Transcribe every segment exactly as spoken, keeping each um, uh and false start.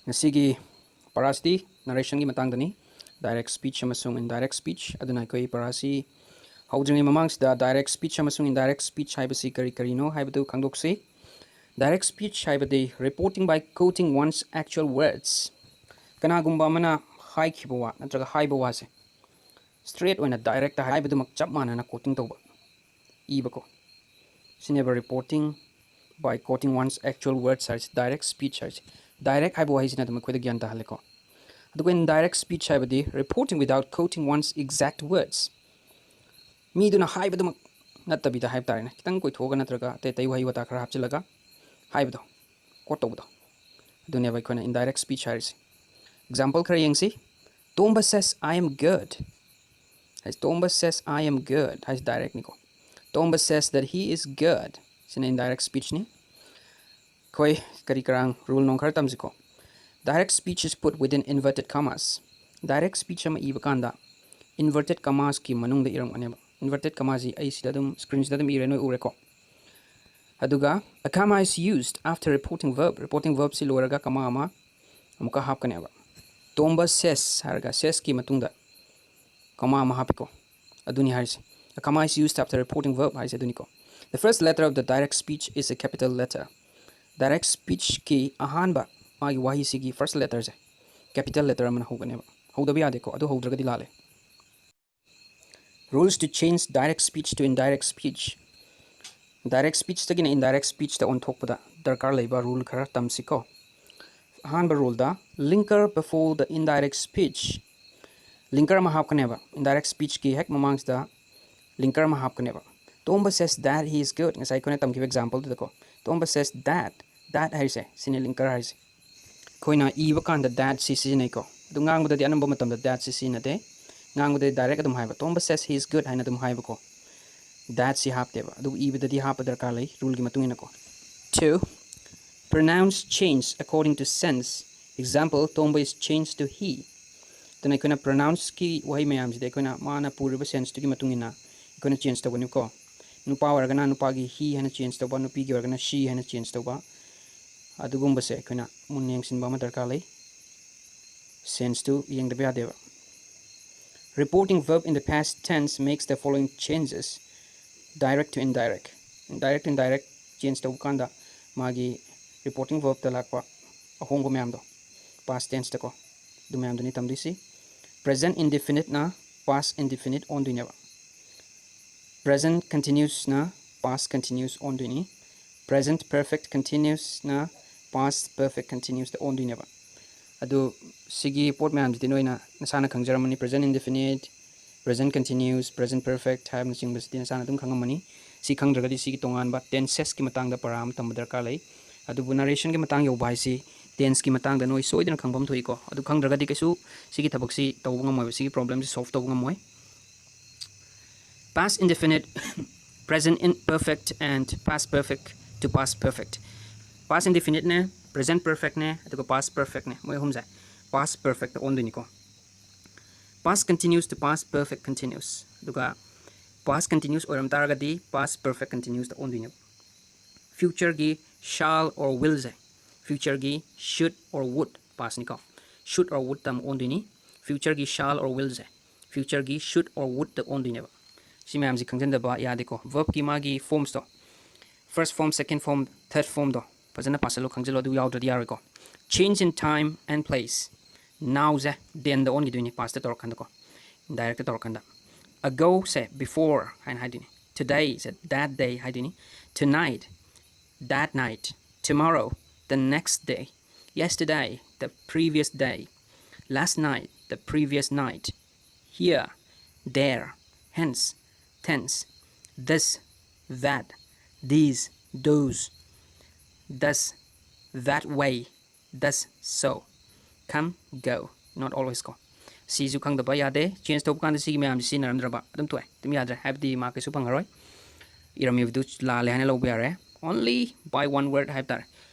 ꯉꯁꯤꯒꯤ ꯄꯔꯥꯁꯤꯗꯤ ꯅꯔꯦꯁꯟꯒꯤ ꯃꯇꯥꯡꯗꯅꯤ, direct speech ꯑꯃꯁꯨꯡ indirect speech. ꯑꯗꯨꯅ ꯑꯩꯈꯣꯏ ꯄꯔꯥꯁꯤ ꯍꯧꯗ꯭ꯔꯤꯉꯩ ꯃꯃꯥꯡꯁꯤꯗ ꯗꯥꯏꯔꯦꯛ ꯁ꯭ꯄꯤꯆ ꯑꯃꯁꯨꯡ ꯏꯟꯗꯥꯏꯔꯦꯛ ꯁ꯭ꯄꯤꯆ ꯍꯥꯏꯕꯁꯤ ꯀꯔꯤ ꯀꯔꯤꯅꯣ ꯍꯥꯏꯕꯗꯨ ꯈꯪꯗꯣꯛꯁꯤ꯫ ꯗꯥꯏꯔꯦꯛ ꯁ꯭ꯄꯤꯆ ꯍꯥꯏꯕꯗꯤ reporting by quoting one's actual words꯫ ꯀꯅꯥꯒꯨꯝꯕ ꯑꯃꯅ ꯍꯥꯏꯈꯤꯕ ꯋꯥ ꯅꯠꯇ꯭ꯔꯒ ꯍꯥꯏꯕ ꯋꯥꯁꯦ ꯁ꯭ꯇ꯭ꯔꯦꯠ ꯑꯣꯏꯅ ꯗꯥꯏꯔꯦꯛꯇ ꯍꯥꯏꯕꯗꯨꯃꯛ ꯆꯞ ꯃꯥꯟꯅꯅ ꯀꯣꯇꯤꯡ ꯇꯧꯕ, ꯏꯕꯀꯣ꯫ ꯁꯤꯅꯦꯕ reporting by quoting one's actual words ꯍꯥꯏꯔꯤꯁꯦ, ꯗꯥꯏꯔꯦꯛ ꯁ꯭ꯄꯤꯆ ꯍꯥꯏꯔꯤꯁꯦ꯫ ꯗꯥꯏꯔꯦꯛ ꯍꯥꯏꯕ ꯋꯥꯍꯩꯁꯤꯅ ꯑꯗꯨꯝ ꯑꯩꯈꯣꯏꯗ ꯒ꯭ꯌꯥꯟ ꯇꯥꯍꯜꯂꯦꯀꯣ꯫ ꯑꯗꯨꯒ ꯏꯟꯗꯥꯏꯔꯦꯛ ꯁ꯭ꯄꯤꯆ ꯍꯥꯏꯕꯗꯤ reporting without quoting one's exact words꯫ ꯃꯤꯗꯨꯅ ꯍꯥꯏꯕꯗꯨꯃꯛ ꯅꯠꯇꯕꯤꯗ ꯍꯥꯏꯕ ꯇꯥꯔꯦꯅꯦ, ꯈꯤꯇꯪ ꯀꯣꯏꯊꯣꯛꯑꯒ ꯅꯠꯇ꯭ꯔꯒ ꯑꯇꯩ ꯑꯇꯩ ꯋꯥꯍꯩ ꯋꯥꯇꯥ ꯈꯔ ꯍꯥꯞꯆꯤꯜꯂꯒ ꯍꯥꯏꯕꯗꯣ, ꯀꯣꯠ ꯇꯧꯕꯗꯣ, ꯑꯗꯨꯅꯦꯕ ꯑꯩꯈꯣꯏꯅ ꯏꯟꯗꯥꯏꯔꯦꯛ ꯁ꯭ꯄꯤꯆ ꯍꯥꯏꯔꯤꯁꯦ꯫ ꯑꯦꯛꯖꯥꯝꯄꯜ ꯈꯔ ꯌꯦꯡꯁꯤ꯫ "Tomba says I am good" ꯍꯥꯏꯁꯦ, "Tomba says I am good" ꯍꯥꯏꯁꯦ ꯗꯥꯏꯔꯦꯛꯅꯤꯀꯣ꯫ "Tomba says that he is good" ꯁꯤꯅ ꯏꯟꯗꯥꯏꯔꯦꯛ ꯁ꯭ꯄꯤꯆꯅꯤ꯫ ꯑꯩꯈꯣꯏ ꯀꯔꯤ ꯀꯔꯥꯡ ꯔꯨꯜ ꯅꯨꯡ ꯈꯔ ꯇꯝꯁꯤꯀꯣ꯫ Direct speech is put within inverted commas. Direct speech ꯑꯃ ꯏꯕ ꯀꯥꯟꯗ ꯏꯟꯚꯔꯇꯦꯠ ꯀꯃꯥꯁꯀꯤ ꯃꯅꯨꯡꯗ ꯏꯔꯝꯒꯅꯦꯕ꯫ ꯏꯟꯚꯔꯇꯦꯠ ꯀꯃꯥꯁꯤ ꯑꯩ ꯁꯤꯗ ꯑꯗꯨꯝ, ꯁ꯭ꯀ꯭ꯔꯤꯟꯁꯤꯗ ꯑꯗꯨꯝ ꯏꯔꯦ, ꯅꯣꯏ ꯎꯔꯦꯀꯣ꯫ ꯑꯗꯨꯒ a comma is used after reporting verb. Reporting verbꯁꯤ ꯂꯣꯏꯔꯒ ꯀꯃꯥ ꯑꯃ ꯑꯃꯨꯛꯀ ꯍꯥꯞꯀꯅꯦꯕ꯫ "Tomba says" ꯍꯥꯏꯔꯒ saysꯀꯤ ꯃꯇꯨꯡꯗ ꯀꯃꯥ ꯑꯃ ꯍꯥꯞꯄꯤꯀꯣ꯫ ꯑꯗꯨꯅꯤ ꯍꯥꯏꯔꯤꯁꯦ꯫ A comma is used after reporting verb ꯍꯥꯏꯁꯦ ꯑꯗꯨꯅꯤꯀꯣ꯫ The first letter of the direct speech is a capital letter. Direct ꯁ꯭ꯄꯤꯆꯀꯤ ꯑꯍꯥꯟꯕ, ꯃꯥꯒꯤ ꯋꯥꯍꯩꯁꯤꯒꯤ ꯐꯥꯔꯁ ꯂꯦꯇꯔꯁꯦ ꯀꯦꯄꯤꯇꯦꯜ ꯂꯦꯇꯔ ꯑꯃꯅ ꯍꯧꯒꯅꯦꯕ꯫ ꯍꯧꯗꯕ ꯌꯥꯗꯦꯀꯣ, ꯑꯗꯨ ꯍꯧꯗ꯭ꯔꯒꯗꯤ ꯂꯥꯜꯂꯦ꯫ Rules to change direct speech to indirect speech. Direct ꯁ꯭ꯄꯤꯆꯇꯒꯤꯅ ꯏꯟꯗꯥꯏꯔꯦꯛ ꯁ꯭ꯄꯤꯆꯇ ꯑꯣꯟꯊꯣꯛꯄꯗ ꯗꯔꯀꯥꯔ ꯂꯩꯕ ꯔꯨꯜ ꯈꯔ ꯇꯝꯁꯤꯀꯣ꯫ ꯑꯍꯥꯟꯕ ꯔꯨꯜꯗ, linker before the indirect speech. ꯂꯤꯡꯀꯔ ꯑꯃ ꯍꯥꯞꯀꯅꯦꯕ ꯏꯟꯗꯥꯏꯔꯦꯛ ꯁ꯭ꯄꯤꯆꯀꯤ ꯍꯦꯛ ꯃꯃꯥꯡꯁꯤꯗ꯫ ꯂꯤꯡꯀꯔ ꯑꯃ ꯍꯥꯞꯀꯅꯦꯕ꯫ "Tomba says that he is good." ꯉꯁꯥꯏ ꯑꯩꯈꯣꯏꯅ ꯇꯝꯈꯤꯕ ꯑꯦꯛꯖꯥꯝꯄꯜꯗꯨꯗꯀꯣ꯫ "Tomba says that." That ꯍꯥꯏꯔꯤꯁꯦ ꯁꯤꯅꯤ ꯂꯤꯡꯀꯔ ꯍꯥꯏꯔꯤꯁꯦ꯫ ꯑꯩꯈꯣꯏꯅ ꯏꯕ ꯀꯥꯟꯗ thatꯁꯤ ꯁꯤꯖꯤꯟꯅꯩꯀꯣ꯫ ꯑꯗꯨ ꯉꯥꯡꯕꯗꯗꯤ ꯑꯅꯝꯕ ꯃꯇꯝꯗ thatꯁꯤ ꯁꯤꯖꯤꯟꯅꯗꯦ꯫ ꯉꯥꯡꯕꯗꯗꯤ ꯗꯥꯏꯔꯦꯛ ꯑꯗꯨꯝ ꯍꯥꯏꯕ, "Tomba says he is good" ꯍꯥꯏꯅ ꯑꯗꯨꯝ ꯍꯥꯏꯕꯀꯣ꯫ Thatꯁꯤ ꯍꯥꯞꯇꯦꯕ꯫ ꯑꯗꯨꯕꯨ ꯏꯕꯗꯗꯤ ꯍꯥꯞꯄ ꯗꯔꯀꯥꯔ ꯂꯩ, ꯔꯨꯜꯒꯤ ꯃꯇꯨꯡ ꯏꯟꯅꯀꯣ꯫ Two, pronounce change according to sense. Example, "Tomba is changed to he." ꯑꯗꯨꯅ ꯑꯩꯈꯣꯏꯅ ꯄ꯭ꯔꯣꯅꯥꯎꯟꯁꯀꯤ ꯋꯥꯍꯩ ꯃꯌꯥꯝꯁꯤꯗꯤ ꯑꯩꯈꯣꯏꯅ ꯃꯥꯅ ꯄꯨꯔꯤꯕ ꯁꯦꯟꯁꯇꯨꯒꯤ ꯃꯇꯨꯡ ꯏꯟꯅ ꯑꯩꯈꯣꯏꯅ ꯆꯦꯟꯖ ꯇꯧꯒꯅꯤꯀꯣ꯫ ꯅꯨꯄꯥ ꯑꯣꯏꯔꯒꯅ ꯅꯨꯄꯥꯒꯤ he ꯍꯥꯏꯅ ꯆꯦꯟꯖ ꯇꯧꯕ, ꯅꯨꯄꯤꯒꯤ ꯑꯣꯏꯔꯒꯅ she ꯍꯥꯏꯅ ꯆꯦꯟꯖ ꯇꯧꯕ꯫ ꯑꯗꯨꯒꯨꯝꯕꯁꯦ ꯑꯩꯈꯣꯏꯅ ꯃꯨꯟꯅ ꯌꯦꯡꯁꯤꯟꯕ ꯑꯃ ꯗꯔꯀꯥꯔ ꯂꯩ꯫ Sense ꯇꯨ ꯌꯦꯡꯗꯕ ꯌꯥꯗꯦꯕ꯫ Reporting verb in the past tense makes the following changes: direct to indirect. Direct indirect change ꯇꯧꯕ ꯀꯥꯟꯗ ꯃꯥꯒꯤ reporting verb ꯇ ꯂꯥꯛꯄ ꯑꯍꯣꯡꯕ ꯃꯌꯥꯝꯗꯣ, past tense ꯇꯀꯣ, ꯑꯗꯨ ꯃꯌꯥꯝꯗꯨꯅꯤ ꯇꯝꯗꯣꯏꯁꯤ꯫ Present indefinite ꯅ past indefinite ꯑꯣꯟꯗꯣꯏꯅꯦꯕ꯫ Present continuous ꯅ past continuous ꯑꯣꯟꯗꯣꯏꯅꯤ꯫ Present perfect continuous ꯅ past perfect continuous ꯇ ꯑꯣꯟꯗꯣꯏꯅꯦꯕ꯫ ꯑꯗꯨ ꯁꯤꯒꯤ ꯄꯣꯠ ꯃꯌꯥꯝꯁꯤꯗꯤ ꯅꯣꯏꯅ ꯅꯁꯥꯅ ꯈꯪꯖꯔꯝꯃꯅꯤ꯫ Present indefinite, present continuous, present perfect ꯍꯥꯏꯕꯅꯆꯤꯡꯕꯁꯤꯗꯤ ꯅꯁꯥꯅ ꯑꯗꯨꯝ ꯈꯪꯉꯝꯃꯅꯤ꯫ ꯁꯤ ꯈꯪꯗ꯭ꯔꯒꯗꯤ ꯁꯤꯒꯤ ꯇꯣꯉꯥꯟꯕ tenses ꯀꯤ ꯃꯇꯥꯡꯗ ꯄꯔꯥ ꯑꯃ ꯇꯝꯕ ꯗꯔꯀꯥꯔ ꯂꯩ꯫ ꯑꯗꯨꯕꯨ narration ꯒꯤ ꯃꯇꯥꯡ ꯌꯧꯕ ꯍꯥꯏꯁꯤ tense ꯀꯤ ꯃꯇꯥꯡꯗ ꯅꯣꯏ ꯁꯣꯏꯗꯅ ꯈꯪꯐꯝ ꯊꯣꯛꯏꯀꯣ꯫ ꯑꯗꯨ ꯈꯪꯗ꯭ꯔꯒꯗꯤ ꯀꯩꯁꯨ ꯁꯤꯒꯤ ꯊꯕꯛꯁꯤ ꯇꯧꯕ ꯉꯝꯃꯣꯏꯕ, ꯁꯤꯒꯤ problem ꯁꯤ solve ꯇꯧꯕ ꯉꯝꯃꯣꯏ꯫ Past indefinite, present imperfect and past perfect to past perfect꯫ Past indefinite ꯅꯦ, present perfect ꯅꯦ, ꯑꯗꯨꯒ past perfect ꯅꯦ, ꯃꯣꯏ ꯑꯍꯨꯝꯁꯦ past perfect ꯇ ꯑꯣꯟꯗꯣꯏꯅꯤꯀꯣ꯫ Past continuous to past perfect continuous꯫ ꯑꯗꯨꯒ past continuous ꯑꯣꯏꯔꯝ ꯇꯥꯔꯒꯗꯤ past perfect continuous ꯇ ꯑꯣꯟꯗꯣꯏꯅꯦꯕ꯫ Future ꯒꯤ shall or will say future ꯒꯤ should or would, past ꯅꯤꯀꯣ, should or would ꯇ ꯑꯃꯨꯛ ꯑꯣꯟꯗꯣꯏꯅꯤ꯫ Future ꯒꯤ shall or will say future ꯒꯤ should or would ꯇ ꯑꯣꯟꯗꯣꯏꯅꯦꯕ꯫ ꯁꯤ ꯃꯌꯥꯝꯁꯤ ꯈꯪꯖꯤꯟꯗꯕ ꯌꯥꯗꯦꯀꯣ꯫ Verb ꯀꯤ ꯃꯥꯒꯤ forms ꯇꯣ, first form, second form, third form ꯗꯣ ꯐꯖꯅ ꯄꯥꯁꯜꯂꯣ, ꯈꯪꯖꯤꯜꯂꯣ, ꯑꯗꯨ ꯌꯥꯎꯗ꯭ꯔꯗꯤ ꯌꯥꯔꯣꯏꯀꯣ꯫ Change in time and place꯫ Now say then the ꯑꯣꯟꯈꯤꯗꯣꯏꯅꯤ past ꯇ ꯇꯧꯔꯀꯥꯟꯗꯀꯣ, indirect ꯇ ꯇꯧꯔꯀꯥꯟꯗ꯫ Ago ꯁꯦ before ꯍꯥꯏꯅ ꯍꯥꯏꯗꯣꯏꯅꯤ꯫ Today say that day ꯍꯥꯏꯗꯣꯏꯅꯤ꯫ Tonight, that night꯫ Tomorrow, the next day꯫ Yesterday, the previous day꯫ Last night, the previous night꯫ Here, there, hence, thence, this, that, these, those, thus, that way, thus, so꯫ Come, go, not always ꯀꯣ꯫ ꯁꯤꯁꯨ ꯈꯪꯗꯕ ꯌꯥꯗꯦ꯫ Change ꯇꯧꯕ ꯀꯥꯟꯗ ꯁꯤꯒꯤ ꯃꯌꯥꯝꯁꯤ ꯁꯤꯖꯤꯟꯅꯔꯝꯗ꯭ꯔꯕ ꯑꯗꯨꯝ ꯇꯣꯛꯑꯦ, ꯑꯗꯨꯝ ꯌꯥꯗ꯭ꯔꯦ, ꯍꯥꯏꯕꯗꯤ mark ꯀꯩꯁꯨ ꯐꯪꯉꯔꯣꯏ꯫ ꯏꯔꯝꯃꯤꯕꯗꯨ ꯂꯥꯜꯂꯦ ꯍꯥꯏꯅ ꯂꯧꯕ ꯌꯥꯔꯦ꯫ Only by one word ꯍꯥꯏꯕ ꯇꯥꯔꯦ,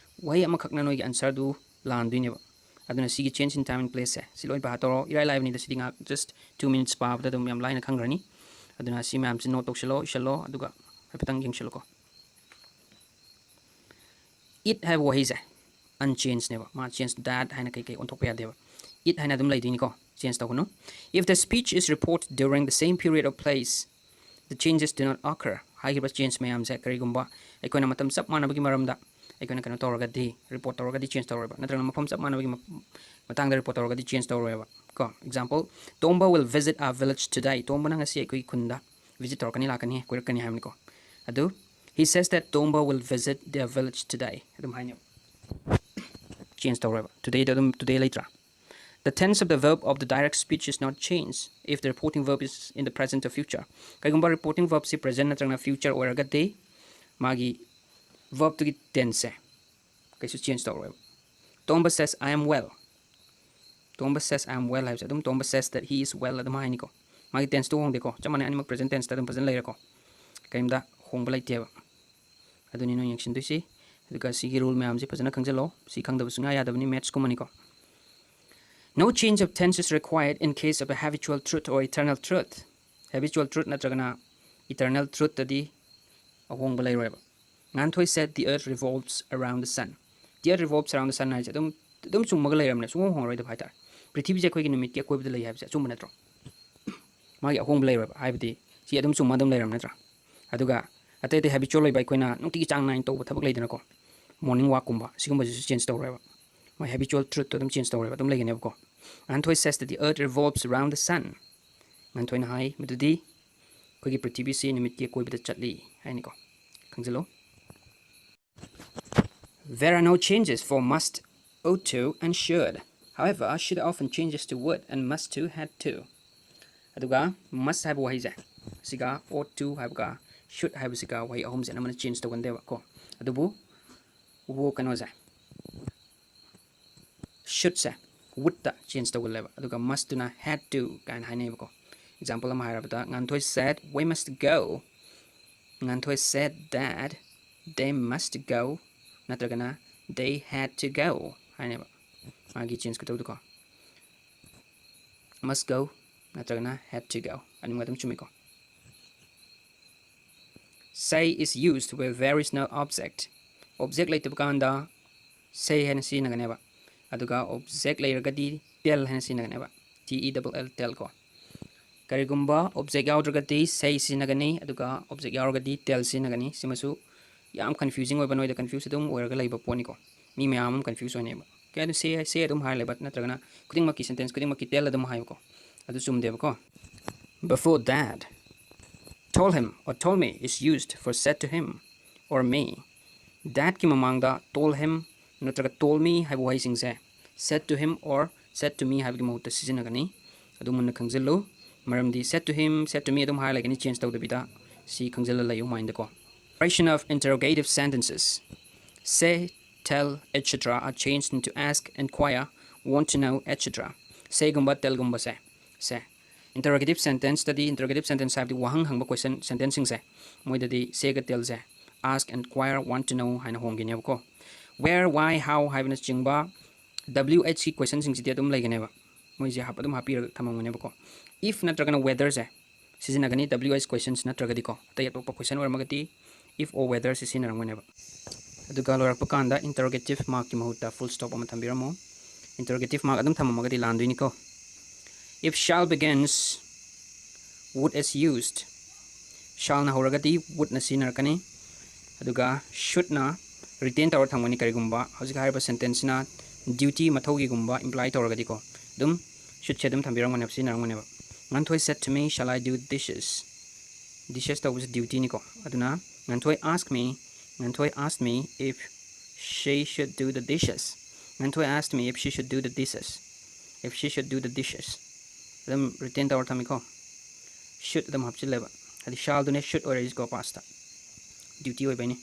ꯋꯥꯍꯩ ꯑꯃꯈꯛꯅ ꯅꯣꯏꯒꯤ answer ꯗꯨ ꯂꯥꯟꯗꯣꯏꯅꯦꯕ꯫ ꯑꯗꯨꯅ ꯁꯤꯒꯤ change in time and place ꯁꯦ ꯁꯤ ꯂꯣꯏ ꯚꯥ ꯇꯧꯔꯣ꯫ ꯏꯔꯥꯏ ꯂꯥꯏꯕꯅꯤꯗ, ꯁꯤꯗꯤ ꯉꯥꯏꯍꯥꯛ just two minutes ꯄꯥꯕꯗ ꯑꯗꯨꯝ ꯌꯥꯝ ꯂꯥꯏꯅ ꯈꯪꯈ꯭ꯔꯅꯤ꯫ ꯑꯗꯨꯅ ꯁꯤ ꯃꯌꯥꯝꯁꯤ note ꯇꯧꯁꯤꯜꯂꯣ, ꯏꯁꯤꯜꯂꯣ, ꯑꯗꯨꯒ ꯍꯥꯏꯐꯦꯠꯇꯪ ꯌꯦꯡꯁꯤꯜꯂꯨꯀꯣ꯫ It ꯍꯥꯏꯕ ꯋꯥꯍꯩꯁꯦ unchangedꯅꯦꯕ꯫ ꯃꯥ change, that ꯍꯥꯏꯅ ꯀꯩ ꯀꯩ ꯑꯣꯟꯊꯣꯛꯄ ꯌꯥꯗꯦꯕ꯫ It ꯍꯥꯏꯅ ꯑꯗꯨꯝ ꯂꯩꯗꯣꯏꯅꯤꯀꯣ, change ꯇꯧꯒꯅꯨ꯫ If the speech is reported during the same period of place, the changes do not occur. ꯍꯥꯏꯈꯤꯕ change ꯃꯌꯥꯝꯁꯦ ꯀꯔꯤꯒꯨꯝꯕ ꯑꯩꯈꯣꯏꯅ ꯃꯇꯝ ꯆꯞ ꯃꯥꯟꯅꯕꯒꯤ ꯃꯔꯝꯗ ꯑꯩꯈꯣꯏꯅ ꯀꯩꯅꯣ ꯇꯧꯔꯒꯗꯤ, report ꯇꯧꯔꯒꯗꯤ change ꯇꯧꯔꯣꯏꯕ, ꯅꯠꯇ꯭ꯔꯒꯅ ꯃꯐꯝ ꯆꯞ ꯃꯥꯟꯅꯕꯒꯤ ꯃ-, ꯃꯇꯥꯡꯗ report ꯇꯧꯔꯒꯗꯤ change ꯇꯧꯔꯣꯏꯕ ꯀꯣ꯫ Example, Tomba will visit our village today. ꯇꯣꯝꯕꯅ ꯉꯁꯤ ꯑꯩꯈꯣꯏꯒꯤ ꯈꯨꯟꯗ visit ꯇꯧꯔꯛꯀꯅꯤ, ꯂꯥꯛꯀꯅꯤ, ꯀꯣꯏꯔꯛꯀꯅꯤ ꯍꯥꯏꯕꯅꯤꯀꯣ꯫ ꯑꯗꯨ, he says that Tomba will visit their village today. ꯑꯗꯨꯝ ꯍꯥꯏꯅꯦꯕ꯫ Change ꯇꯧꯔꯣꯏꯕ꯫ Todayꯗ ꯑꯗꯨꯝ today ꯂꯩꯇ꯭ꯔꯥ? The tense of the verb of the direct speech is not changed if the reporting verb is in the present or future. ꯀꯩꯒꯨꯝꯕ reporting verbꯁꯤ present ꯅꯠꯇ꯭ꯔꯒꯅ future ꯑꯣꯏꯔꯒꯗꯤ ꯃꯥꯒꯤ verbꯇꯨꯒꯤ tenseꯁꯦ ꯀꯩꯁꯨ change ꯇꯧꯔꯣꯏꯕ꯫ Tomba says, "I am well." Tomba says, "I am well" ꯍꯥꯏꯕꯁꯦ ꯑꯗꯨꯝ Tomba says that he is well ꯑꯗꯨꯝ ꯍꯥꯏꯅꯤꯀꯣ꯫ ꯃꯥꯒꯤ tenseꯇꯨ ꯍꯣꯡꯗꯦꯀꯣ, ꯆꯞ ꯃꯥꯟꯅꯩ, ꯑꯅꯤꯃꯛ present tenseꯇ ꯑꯗꯨꯝ ꯐꯖꯅ ꯂꯩꯔꯦꯀꯣ, ꯀꯔꯤꯝꯇ ꯍꯣꯡꯕ ꯂꯩꯇꯦꯕ꯫ ꯑꯗꯨꯅꯤ ꯅꯣꯏ ꯌꯦꯡꯁꯤꯟꯗꯣꯏꯁꯤ꯫ ꯑꯗꯨꯒ ꯁꯤꯒꯤ rule ꯃꯌꯥꯝꯁꯤ ꯐꯖꯅ ꯈꯪꯖꯤꯜꯂꯣ꯫ ꯁꯤ ꯈꯪꯗꯕ ꯁꯨꯡꯌꯥ ꯌꯥꯗꯕꯅꯤ, mathsꯀꯨꯝꯕꯅꯤꯀꯣ꯫ No change of tense is required in case of a habitual truth or eternal truth. Habitual truth ꯅꯠꯇ꯭ꯔꯒꯅ eternal truthꯇꯗꯤ ꯑꯍꯣꯡꯕ ꯂꯩꯔꯣꯏꯕ꯫ ꯉꯥꯟꯊꯣꯏ said, "The earth revolves around the sun." The earth revolves around the sun ꯍꯥꯏꯁꯦ ꯑꯗꯨꯝ, ꯑꯗꯨꯝ ꯆꯨꯝꯃꯒ ꯂꯩꯔꯕꯅꯦ, ꯁꯨꯡꯍꯣꯡ ꯍꯣꯡꯉꯔꯣꯏꯗꯕ ꯍꯥꯏꯇꯥꯔꯦ꯫ ꯄ꯭ꯔꯤꯊꯤꯕꯤꯁꯦ ꯑꯩꯈꯣꯏꯒꯤ ꯅꯨꯃꯤꯠꯀꯤ ꯑꯀꯣꯏꯕꯗ ꯂꯩ ꯍꯥꯏꯕꯁꯦ ꯑꯆꯨꯝꯕ ꯅꯠꯇ꯭ꯔꯣ? ꯃꯥꯒꯤ ꯑꯍꯣꯡꯕ ꯂꯩꯔꯣꯏꯕ, ꯍꯥꯏꯕꯗꯤ ꯁꯤ ꯑꯗꯨꯝ ꯆꯨꯝꯃ ꯑꯗꯨꯝ ꯂꯩꯔꯕ ꯅꯠꯇ꯭ꯔꯥ? ꯑꯗꯨꯒ ꯑꯇꯩ ꯑꯇꯩ habitual ꯑꯣꯏꯕ ꯑꯩꯈꯣꯏꯅ ꯅꯨꯡꯇꯤꯒꯤ ꯆꯥꯡ ꯅꯥꯏꯅ ꯇꯧꯕ ꯊꯕꯛ ꯂꯩꯗꯅꯀꯣ, morning walkꯀꯨꯝꯕ, ꯁꯤꯒꯨꯝꯕꯁꯤꯁꯨ change ꯇꯧꯔꯣꯏꯕ꯫ ꯃꯣꯏ habitual truthꯇꯣ ꯑꯗꯨꯝ change ꯇꯧꯔꯣꯏꯕ, ꯑꯗꯨꯝ ꯂꯩꯒꯅꯦꯕꯀꯣ꯫ ꯉꯥꯟꯊꯣꯏ says that the earth revolves around the sun. ꯉꯥꯟꯊꯣꯏꯅ ꯍꯥꯏ ꯃꯗꯨꯗꯤ ꯑꯩꯈꯣꯏꯒꯤ ꯄ꯭ꯔꯤꯊꯤꯕꯤꯁꯤ ꯅꯨꯃꯤꯠꯀꯤ ꯑꯀꯣꯏꯕꯗ ꯆꯠꯂꯤ ꯍꯥꯏꯅꯤꯀꯣ, ꯈꯪꯖꯤꯜꯂꯣ꯫ There are no changes for must, ought to, and should. However, should often changes to would and must to, had to. ꯑꯗꯨꯒ must ꯍꯥꯏꯕ ꯋꯥꯍꯩꯁꯦ, ꯁꯤꯒ ought to ꯍꯥꯏꯕꯒ should ꯍꯥꯏꯕꯁꯤꯒ ꯋꯥꯍꯩ ꯑꯍꯨꯝꯁꯦ ꯑꯅꯝꯕꯅ change ꯇꯧꯒꯟꯗꯦꯕ ꯀꯣ꯫ ꯑꯗꯨꯕꯨ ꯋꯣ ꯀꯩꯅꯣꯁꯦ, shouldꯁꯦ wouldꯇ change ꯇꯧꯒꯜꯂꯦꯕ, ꯑꯗꯨꯒ mustꯇꯨꯅ had to ꯀꯥꯏꯅ ꯍꯥꯏꯅꯩꯕꯀꯣ꯫ Example ꯑꯃ ꯍꯥꯏꯔꯕꯗ, ꯉꯥꯟꯊꯣꯏ said, "We must go." Nganthoi said that they must go ꯅꯠꯇ꯭ꯔꯒꯅ they had to go ꯍꯥꯏꯅꯦꯕ, ꯃꯥꯒꯤ change ꯈꯨꯇꯧꯗꯨꯀꯣ꯫ Must go ꯅꯠꯇ꯭ꯔꯒꯅ had to go, ꯑꯅꯤꯃꯛ ꯑꯗꯨꯝ ꯆꯨꯝꯃꯤꯀꯣ꯫ Say is used where there is no object. Object ꯂꯩꯇꯕ ꯀꯥꯟꯗ Say ꯍꯥꯏꯅ ꯁꯤꯖꯤꯟꯅꯒꯅꯦꯕ꯫ ꯑꯗꯨꯒ object ꯂꯩꯔꯒꯗꯤ tell ꯍꯥꯏꯅ ꯁꯤꯖꯤꯟꯅꯒꯅꯦꯕ꯫ T E double L, tell ꯀꯣ꯫ ꯀꯔꯤꯒꯨꯝꯕ object ꯌꯥꯎꯗ꯭ꯔꯒꯗꯤ say ꯁꯤꯖꯤꯟꯅꯒꯅꯤ, ꯑꯗꯨꯒ object ꯌꯥꯎꯔꯒꯗꯤ tell ꯁꯤꯖꯤꯟꯅꯒꯅꯤ꯫ ꯁꯤꯃꯁꯨ ꯌꯥꯝ confusing ꯑꯣꯏꯕ, ꯅꯣꯏꯗ confuse ꯑꯗꯨꯝ ꯑꯣꯏꯔꯒ ꯂꯩꯕ ꯄꯣꯠꯅꯤꯀꯣ꯫ ꯃꯤ ꯃꯌꯥꯝ ꯑꯃ confuse ꯑꯣꯏꯅꯩꯕ꯫ ꯀꯩ ꯍꯥꯏꯅꯣ say, say ꯑꯗꯨꯝ ꯍꯥꯏꯔ ꯂꯩꯕ, ꯅꯠꯇ꯭ꯔꯒꯅ ꯈꯨꯗꯤꯡꯃꯛꯀꯤ sentence ꯈꯨꯗꯤꯡꯃꯛꯀꯤ tell ꯑꯗꯨꯝ ꯍꯥꯏꯕꯀꯣ꯫ ꯑꯗꯨ ꯆꯨꯝꯗꯦꯕꯀꯣ꯫ Before that, told him or told me is used for said to him or me. Thatꯀꯤ ꯃꯃꯥꯡꯗ told him ꯅꯠꯇ꯭ꯔꯒ told me ꯍꯥꯏꯕ ꯋꯥꯍꯩꯁꯤꯡꯁꯦ said to him or said to me ꯍꯥꯏꯕꯒꯤ ꯃꯍꯨꯠꯇ ꯁꯤꯖꯤꯟꯅꯒꯅꯤ꯫ ꯑꯗꯨ ꯃꯨꯟꯅ ꯈꯪꯖꯤꯜꯂꯨ꯫ ꯃꯔꯝꯗꯤ said to him, said to me ꯑꯗꯨꯝ ꯍꯥꯏꯔ ꯂꯩꯒꯅꯤ, change ꯇꯧꯗꯕꯤꯗ꯫ ꯁꯤ ꯈꯪꯖꯤꯜꯂ ꯂꯩꯌꯨ mindꯗꯀꯣ꯫ Variation of interrogative sentences. Say, tell, et cetera are changed into ask, inquire, want to know, et cetera. Sayꯒꯨꯝꯕ, tellꯒꯨꯝꯕꯁꯦ, say, interrogative sentenceꯇꯗꯤ, interrogative sentence ꯍꯥꯏꯕꯗꯤ ꯋꯥꯍꯪ ꯍꯪꯕ question sentenceꯁꯤꯡꯁꯦ, ꯃꯣꯏꯗꯗꯤ sayꯒ tellꯁꯦ ask, inquire, want to know ꯍꯥꯏꯅ ꯍꯣꯡꯒꯅꯦꯕꯀꯣ꯫ Where, why, how ꯍꯥꯏꯕꯅꯆꯤꯡꯕ W H ꯀꯤ questionꯁꯤꯡꯁꯤꯗꯤ ꯑꯗꯨꯝ ꯂꯩꯒꯅꯦꯕ, ꯃꯣꯏꯁꯦ half-, ꯑꯗꯨꯝ ꯍꯥꯞꯄꯤꯔꯒ ꯊꯝꯃꯝꯒꯅꯦꯕꯀꯣ꯫ If ꯅꯠꯇ꯭ꯔꯒꯅ whetherꯁꯦ ꯁꯤꯖꯤꯟꯅꯒꯅꯤ, W H questions ꯅꯠꯇ꯭ꯔꯒꯗꯤꯀꯣ, ꯑꯇꯩ ꯑꯇꯣꯞꯄ question ꯑꯣꯏꯔꯝꯃꯒꯗꯤ if or whether ꯁꯤ ꯁꯤꯖꯤꯟꯅꯔꯝꯒꯅꯦꯕ꯫ ꯑꯗꯨꯒ ꯂꯣꯏꯔꯛꯄ ꯀꯥꯟꯗ interrogative markꯀꯤ ꯃꯍꯨꯠꯇ full stop ꯑꯃ ꯊꯝꯕꯤꯔꯝꯃꯣ꯫ Interrogative mark ꯑꯗꯨꯝ ꯊꯝꯃꯝꯃꯒꯗꯤ ꯂꯥꯟꯗꯣꯏꯅꯤꯀꯣ꯫ If shall begins, would is used. Shallꯅ ꯍꯧꯔꯒꯗꯤ wouldꯅ ꯁꯤꯖꯤꯟꯅꯔꯛꯀꯅꯤ꯫ ꯑꯗꯨꯒ shouldꯅ retain ꯇꯧꯔ ꯊꯝꯒꯅꯤ꯫ ꯀꯔꯤꯒꯨꯝꯕ ꯍꯧꯖꯤꯛ ꯍꯥꯏꯔꯤꯕ sentenceꯁꯤꯅ duty, ꯃꯊꯧꯒꯤꯒꯨꯝꯕ imply ꯇꯧꯔꯒꯗꯤꯀꯣ, ꯑꯗꯨꯝ shouldꯁꯦ ꯑꯗꯨꯝ ꯊꯝꯕꯤꯔꯝꯒꯅꯦꯕ, ꯁꯤꯖꯤꯟꯅꯔꯝꯒꯅꯦꯕ꯫ ꯉꯥꯟꯊꯣꯏ said to me, "Shall I do dishes?" Dishes ꯇꯧꯕꯁꯦ dutyꯅꯤꯀꯣ꯫ ꯑꯗꯨꯅ ꯉꯥꯟꯊꯣꯏ asked me, Nganthoi asked me if she should do the dishes. Nganthoi asked me if she should do the dishes. If she should do the dishes. ꯑꯗꯨꯝ retain ꯇꯧꯔ ꯊꯝꯃꯤꯀꯣ꯫ Should ꯑꯗꯨꯝ ꯍꯥꯞꯆꯤꯜꯂꯦꯕ꯫ ꯍꯥꯏꯗꯤ shallꯗꯨꯅꯦ should ꯑꯣꯏꯔꯛꯏꯁꯤꯀꯣ pastꯇ꯫ Duty ꯑꯣꯏꯕꯩꯅꯤ꯫